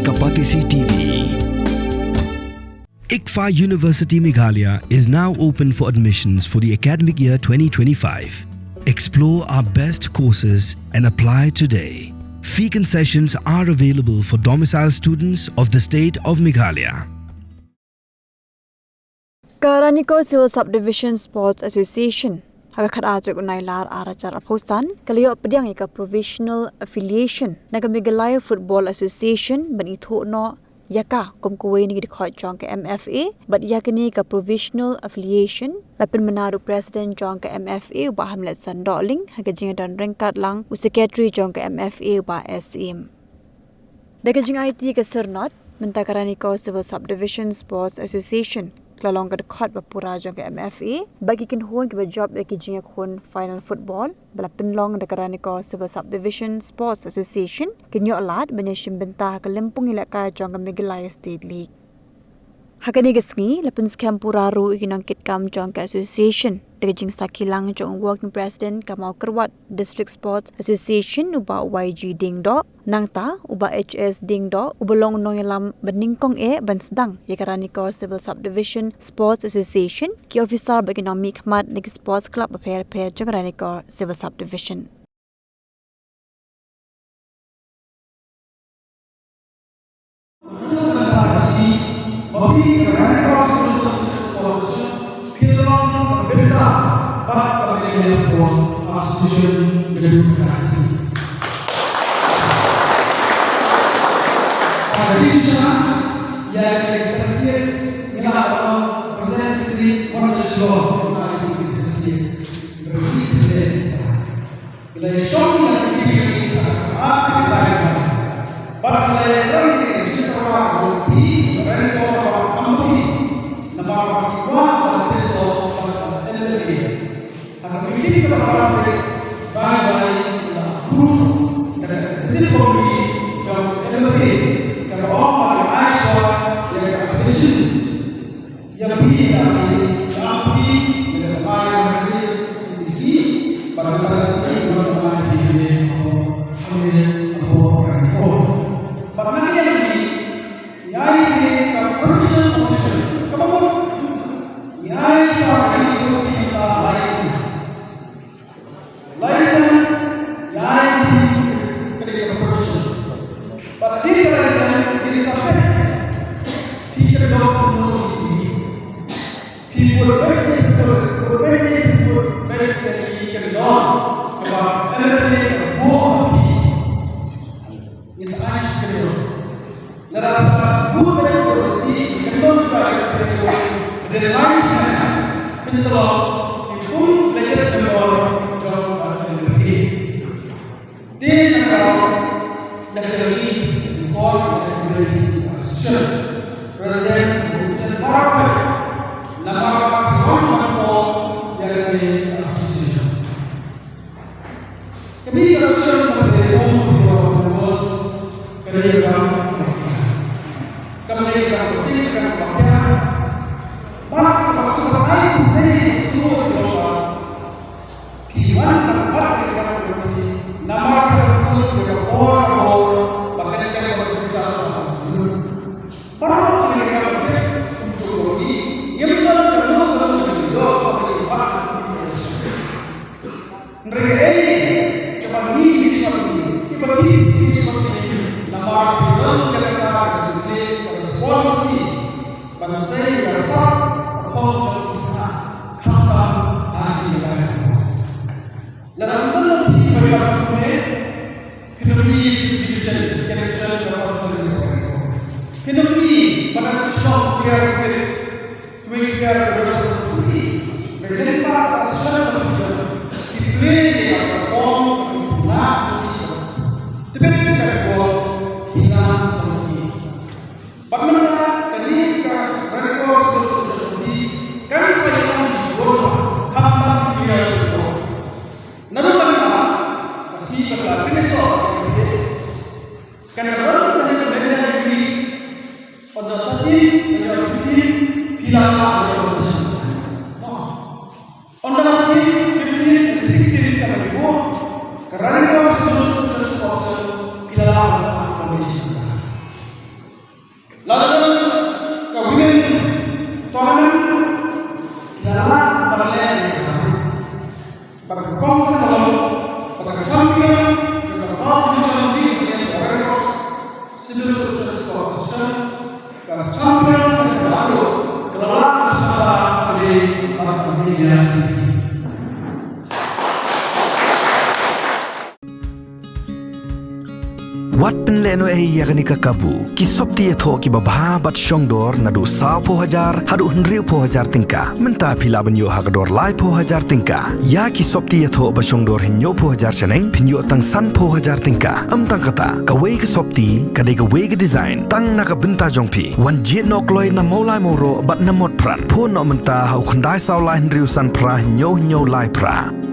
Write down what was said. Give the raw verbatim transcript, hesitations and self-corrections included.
Kapatisi T V. ICFAI University Meghalaya is now open for admissions for the academic year twenty twenty-five. Explore our best courses and apply today. Fee concessions are available for domicile students of the state of Meghalaya. Ka Ranikor Civil Subdivision Sports Association, ha ka khatar tarik u Nailar arhajar arphew san, ka la ïoh pdiang ïa ka provisional affiliation na ka Meghalaya Football Association ban ithuh noh ïa ka kum kawei na ki dkhot jong ka M F A, bad ïa kane ka provisional affiliation la pynmynta da u President jong ka M F A, u Bah Hamletson Dohling, ha ka jingdon ryngkat lang u Secretary jong ka M F A, u Bah S M. Da ka jingaiti ka syrnod, mynta ka Ranikor Civil Subdivision Sports Association ka la long ka dkhot ba pura jong ka M F A, bad ki kynhun kiba jop ïa ki jingïakhun final football ba la pynlong da ka Ranikor Civil Subdivision Sports Association kin ïoh lad ban ïashim bynta ha ka lympung ïalehkai jong ka Meghalaya State League. Ha kane ka sngi la pynskhem pura ruh ïa ki nongkitkam jong ka association da ka jingsakhi lang jong u Working President ka Mawkyrwat District Sports Association, u Bah Y G Diengdoh. Nangta u Bah H S Diengdoh, uba long u nongïalam ba nyngkong eh ban sdang ïa ka Ranikor Civil Subdivision Sports Association, ki officer bad ki nongmihkhmat na ki sports club bapher bapher jong ka Ranikor Civil Subdivision. Ki la ïashong ïa ki briew ha ka ar tylli ki bnai jong ngi. Bad ki la ïatrei ïa ka jingtyrwa jong phi, Ranikor bad Ampareen, namar ba ki kwah ban pynshong bad ban pynlehkai. Ha ka meeting kaba la pynlong ba jong ngi, la approve da ka executive committee jong M F A, kaba ong ba ka ai shuwa ïa ka petition. Ïa phi ïa phi, ïa phi, ïa ka bai ïa phi, ïa phi, bad ïa ka sngi ïa ka bai ïa phi, ïa phi, ïa phi, ïa phi, ïa phi. Bad na ïa phi, ïa phi ka provincial official, ka ba ngi ïa phi ka license. License, ïa phi ka dei ka profession. Bad phi ka license, phi ka sabjek. Phi ka dei ka profession. Phi ka dei ka profession. Phi ka dei ka profession. Phi ka dei ka profession. Ngi sa ai shi kynnoh. Lada ka buh bad ka buh ki kynnoh ka buh, the lines man, pynslok ki kum ka jet ka bor jong ka industry. Te na ka na ka ri bor na ka ri association. President Vincent Park, na ka ri bor na ka ri association. Kane ka session ka pynlong ïa ka bos, kane ka kam, kane ka kam, kane ka kam, ba ka session ka ai pynlong ïa ka session ka phi wan ban bat ïa ka kam, namar ka pynlong ïa ka bor, bor, ba kane ka kam ba ka session ka pynlong. Baroh kine ki kam, kum shu kum ki, ngim don kano kano ka jingïoh kaba ngi bat kum ki. Hynrei ei, kaba ngi ngi shu kum ki, kiba ngi ngi shu kum ki, namar ki don ka kata ka jingkit kaba sponsor ki, ban sei ïa ka sap ka phong jong ki, khamtam ha ki jingïaid. Lada ym don phi ba ïa phi ne, phin ym ïohi ki vision, ki vision ka council ne. Phin ym ïohi ba ka shnong player cricket, twenty player cricket, phi ym ïohi. Ba ïa ka shnong ka vision, ki play ne ka form, ki na, ki tbit ka form, ki na, ki Bad mynta kane ka Red Cross Social Committee kan sa ïalam shibun khamtam ki players ruh. Naduh mynta ka sngi kaba la pynïasoh, kan ron kane ka Mania Youth League under thirteen, under fifteen, phi la lah ïa ka competition. Under fifteen, fifteen, sixteen ka la buh ka Red Cross Social Committee, phi la lah ïa ka competition. Wat pynlehnohei ïa kane ka kabu. Ki sopti ïathoh kiba bha bad shongdor naduh sawphew hajar haduh hynriewphew hajar tyngka. Mynta phi lah ban ïoh ha ka dor laiphew hajar tyngka. Ïa ki sopti ïathoh ba shongdor hynñiewphew hajar shaneng phin ïoh tang sanphew hajar tyngka. Ym tang kata, kawei ka sopti ka dei kawei ka design tang na ka bynta jong phi. Wan jied noh kloi na Mawlai Mawroh bad na Motphran. Phone noh mynta ha u khyndai saw lai hynriew san phra hynñiew hynñiew lai phra.